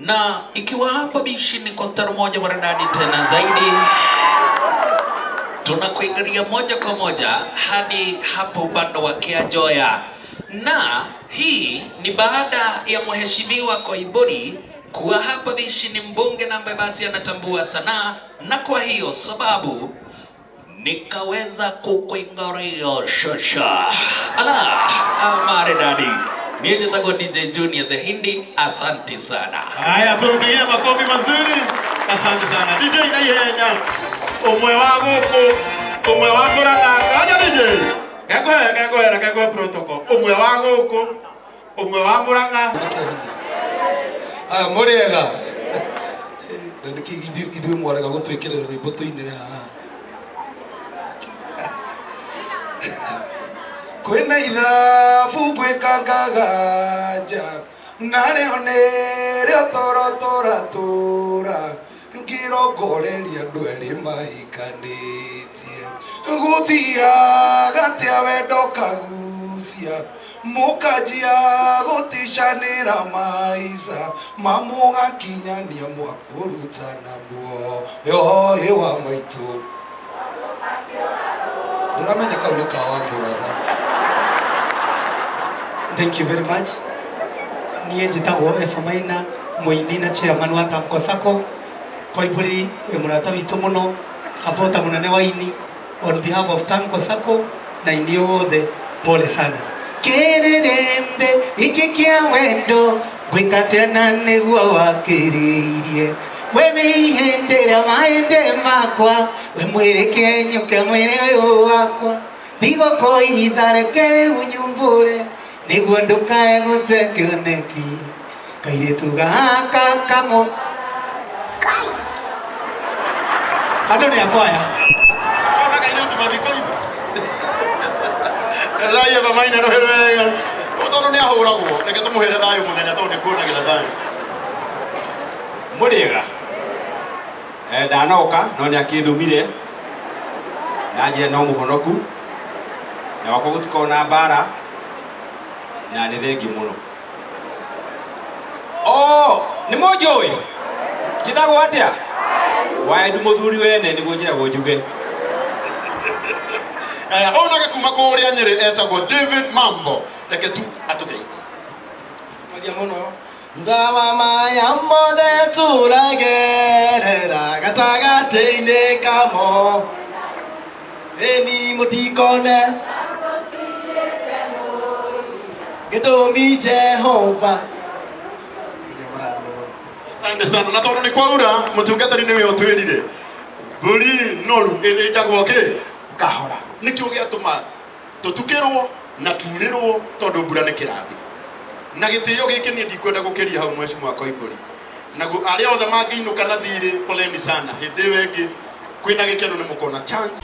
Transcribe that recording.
Na ikiwa hapa bishini kwa star moja maridadi tena zaidi, tunakuingilia moja kwa moja hadi hapo upande wa Kianjoya, na hii ni baada ya mheshimiwa Koimburi kuwa hapa bishini mbunge na ambaye basi anatambua sanaa, na kwa hiyo sababu nikaweza kukuingaria shasha ala maridadi. Niye njĩtagwo DJ Junior the Hindi, asante sana. Haya, tumpigie makofi mazuri. Asante sana DJ na ihenya umwe wa guku umwe wa Murang'a aja DJ ngekuhe ngekuhe ngekuhe protocol umwe wa guku umwe wa Murang'a. Aya mũrĩega na nĩkĩ ithuĩ mwarega gũtwĩkĩrĩra rwĩmbo tũinĩre haha kwĩna ithabu ngwĩkangaga nja narĩo nĩrĩo toro tũratũra ngĩrongoreria andũ erĩ mahikanĩtie gũthiaga atĩa wendo kagucia mũkanjia gũticanĩra maica mamũgakinyania mwakũrutana muoyo wa maitũ ndĩramenya kau nĩ ka wa Mũratha. Thank you very much. Niĩ njĩtagwo Eva Maina, mũini na chairman wa Tamko Sacco. Koimburi wĩ mũrata witũ mũno, supporter mũnene wa ini. On behalf of Tamko Sacco na ini othe, pole sana. Kĩrĩrĩmbĩ gĩkĩ kĩa wendo ngwĩka atĩa na nĩguo wakĩrĩirie we wĩihĩndĩra mahĩndĩ makwa we mwĩrĩ kĩenyũke mwĩrĩ ũyũ wakwa ndigũkũitha reke rĩu nyumbũre nĩguo ndũkae gũte kĩoneki kairĩtu gaka kamo andũ nĩ akwaya Ona kairĩtu mathiko-inĩ Rai Eva Maina rũhĩ rwega tondũ nĩ ahũragwo reke tũmũhere thayũ mũthenya tondũ nĩ kuonagĩra thayũ. Mũrĩega ndanoka no nĩ akĩndũmire na njĩra no mũhonoku na wakwa gũtikorwo na mbara na nĩ thengiũ mũno. Oh, nĩ mũnjũĩ njĩtagwo atĩa? Waendu mũthuri wene nĩguo njĩragwo njuge. Aya, onake kuma kũrĩa Nyĩrĩ etagwo David Mambo, reke tu atũgeithie. Maria mũno thutha wa maya mothe tũragerera gatagatĩ-inĩ kamo ĩni mũtikone gĩtũmi Jehova. Asante sana na tondũ nĩ kwaura mũtungatĩri nĩwe ũtwĩrire mbũri noru ĩthĩnjagwo kĩ kahora nĩkĩo gĩatũma tũtukĩrwo na turĩrwo tondũ mbura nĩ kĩrathimo na gĩtĩo gĩkĩ niĩ ndikwenda gũkĩria hau mheshimiwa Koimbũri naguo arĩa othe mangĩinũka na thirĩ poleni sana hĩndĩ ĩyo ĩngĩ kwĩna gĩkeno nĩ mũkona chance.